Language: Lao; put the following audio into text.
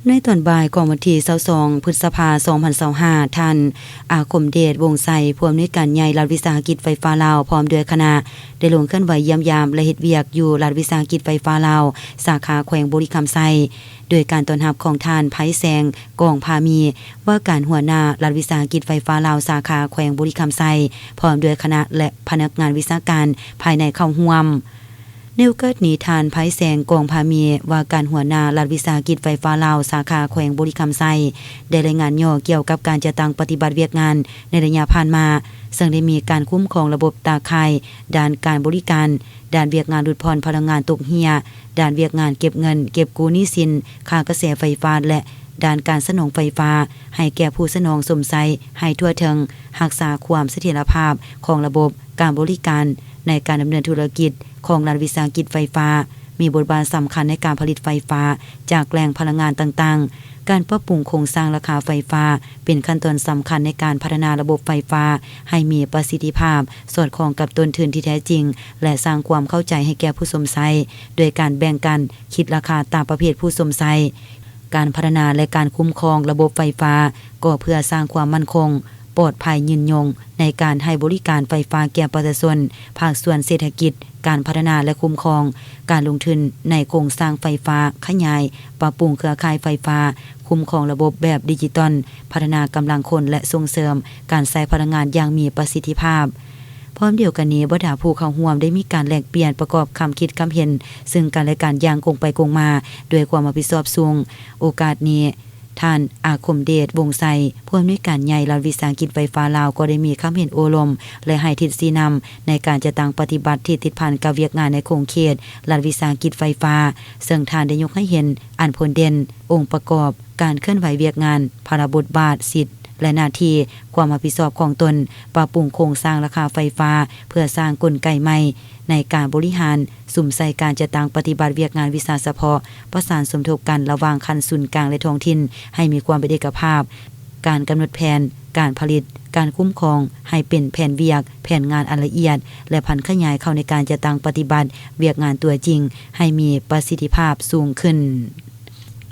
ໃນຕອນບ່າຍຂອງວັນທີຊາວສອງ ພຶດສະພາ ສອງພັນຊາວຫ້າ ທ່ານ ອາຄົມເດດ ວົງໄຊ ຜູ້ອຳນວຍການໃຫຍ່ລັດວິສາຫະກິດໄຟຟ້າລາວ ພ້ອມດ້ວຍຄະນະ ໄດ້ລົງເຄື່ອນໄຫວຢ້ຽມຢາມ ແລະ ເຮັດວຽກຢູ່ລັດວິສາຫະກິດໄຟຟ້າລາວ ສາຂາແຂວງບໍລິຄຳໄຊ ໂດຍການຕ້ອນຮັບຂອງທ່ານ ໄພແສງ ກອງພາມີ ວ່າການຫົວໜ້າລັດວິສາຫະກິດໄຟຟ້າລາວ ສາຂາແຂວງບໍລິຄຳໄຊ ພ້ອມດ້ວຍຄະນະ ແລະ ພະນັກງານວິຊາການພາຍໃນເຂົ້າຮ່ວມ. ໃນໂອກາດນີ້ ທ່ານ ໄພແສງ ກອງພາມີ ວ່າການຫົວໜ້າລັດວິສາຫະກິດໄຟຟ້າລາວ ສາຂາແຂວງບໍລິຄຳໄຊ ໄດ້ລາຍງານຫຍໍ້ກ່ຽວກັບການຈັດຕັ້ງປະຕິບັດວຽກງານໃນໄລຍະຜ່ານມາ, ເຊິ່ງໄດ້ມີການຄຸ້ມຄອງລະບົບຕາຂ່າຍດ້ານການບໍລິການ, ດ້ານວຽກງານຫຼຸດຜ່ອນພະລັງງານຕົກເຮ່ຍ, ດ້ານວຽກງານເກັບເງິນເກັບກູ້ໜີ້ສິນຄ່າກະແສໄຟຟ້າ ແລະ ດ້ານການສະໜອງໄຟຟ້າໃຫ້ແກ່ຜູ້ສະໜອງຊົມໃຊ້ໃຫ້ທົ່ວເຖິງ, ຮັກສາຄວາມສະຖຽນລະພາບຂອງລະບົບການບໍລິການໃນການດຳເນີນທຸລະກິດຂອງລັດວິສາຫະກິດໄຟຟ້າ, ມີບົດບາດສຳຄັນໃນການຜະລິດໄຟຟ້າຈາກແຫຼ່ງພະລັງງານຕ່າງໆ, ການປັບປຸງໂຄງສ້າງລາຄາໄຟຟ້າ ເປັນຂັ້ນຕອນສຳຄັນໃນການພັດທະນາລະບົບໄຟຟ້າໃຫ້ມີປະສິດທິພາບ, ສອດຄ່ອງກັບຕົ້ນທຶນທີ່ແທ້ຈິງ ແລະ ສ້າງຄວາມເຂົ້າໃຈໃຫ້ແກ່ຜູ້ຊົມໃຊ້ ໂດຍການແບ່ງການຄິດລາຄາຕາມປະເພດຜູ້ຊົມໃຊ້. ການພັດທະນາ ແລະ ການຄຸ້ມຄອງລະບົບໄຟຟ້າ ກໍເພື່ອສ້າງຄວາມໝັ້ນຄົງ, ປອດໄພ, ຍືນຍົງ ໃນການໃຫ້ບໍລິການໄຟຟ້າແກ່ປະຊາຊົນ, ພາກສ່ວນເສດຖະກິດ, ການພັດທະນາ ແລະ ຄຸ້ມຄອງ, ການລົງທຶນໃນໂຄງສ້າງໄຟຟ້າ, ຂະຫຍາຍ, ປັບປຸງເຄືອຂ່າຍໄຟຟ້າ, ຄຸ້ມຄອງລະບົບແບບດິຈິຕອນ, ພັດທະນາກຳລັງຄົນ ແລະ ສົ່ງເສີມການໃຊ້ພະລັງງານຢ່າງມີປະສິດທິພາບ. ພ້ອມດຽວກັນນີ້, ບັນດາຜູ້ເຂົ້າຮ່ວມໄດ້ມີການແລກປ່ຽນປະກອບຄຳຄິດຄຳເຫັນເຊິ່ງກັນ ແລະ ກັນຢ່າງກົງໄປກົງມາດ້ວຍຄວາມຮັບຜິດຊອບສູງ. ໂອກາດນີ້, ທ່ານ ອາຄົມເດດ ວົງໄຊ ຜູ້ອຳນວຍການໃຫຍ່ລັດວິສາຫະກິດໄຟຟ້າລາວ ກໍໄດ້ມີຄຳເຫັນໂອ້ລົມ ແລະ ໃຫ້ທິດຊີ້ນຳໃນການຈັດຕັ້ງປະຕິບັດທີ່ຕິດພັນກັບວຽກງານໃນຂົງເຂດລັດວິສາຫະກິດໄຟຟ້າ, ເຊິ່ງທ່ານໄດ້ຍົກໃຫ້ເຫັນອັນພົ້ນເດັ່ນ, ອົງປະກອບ, ການເຄື່ອນໄຫວວຽກງານ, ພາລະບົດບາດ, ສິດ ແລະ ໜ້າທີ່, ຄວາມຮັບຜິດຊອບຂອງຕົນ, ປັບປຸງໂຄງສ້າງລາຄາໄຟຟ້າ ເພື່ອສ້າງກົນໄກໃໝ່ໃນການບໍລິຫານ, ສຸມໃສ່ການຈັດຕັ້ງປະຕິບັດວຽກງານວິຊາສະເພາະ, ປະສານສົມທົບກັນລະຫວ່າງຂັ້ນສູນກາງ ແລະ ທ້ອງຖິ່ນໃຫ້ມີຄວາມເປັນເອກະພາບ, ການກຳນົດແຜນການຜະລິດ, ການຄຸ້ມຄອງໃຫ້ເປັນແຜນວຽກ, ແຜນງານອັນລະອຽດ ແລະ ຜັນຂະຫຍາຍເຂົ້າໃນການຈັດຕັ້ງປະຕິບັດວຽກງານຕົວຈິງໃຫ້ມີປະສິດທິພາບສູງຂຶ້ນ.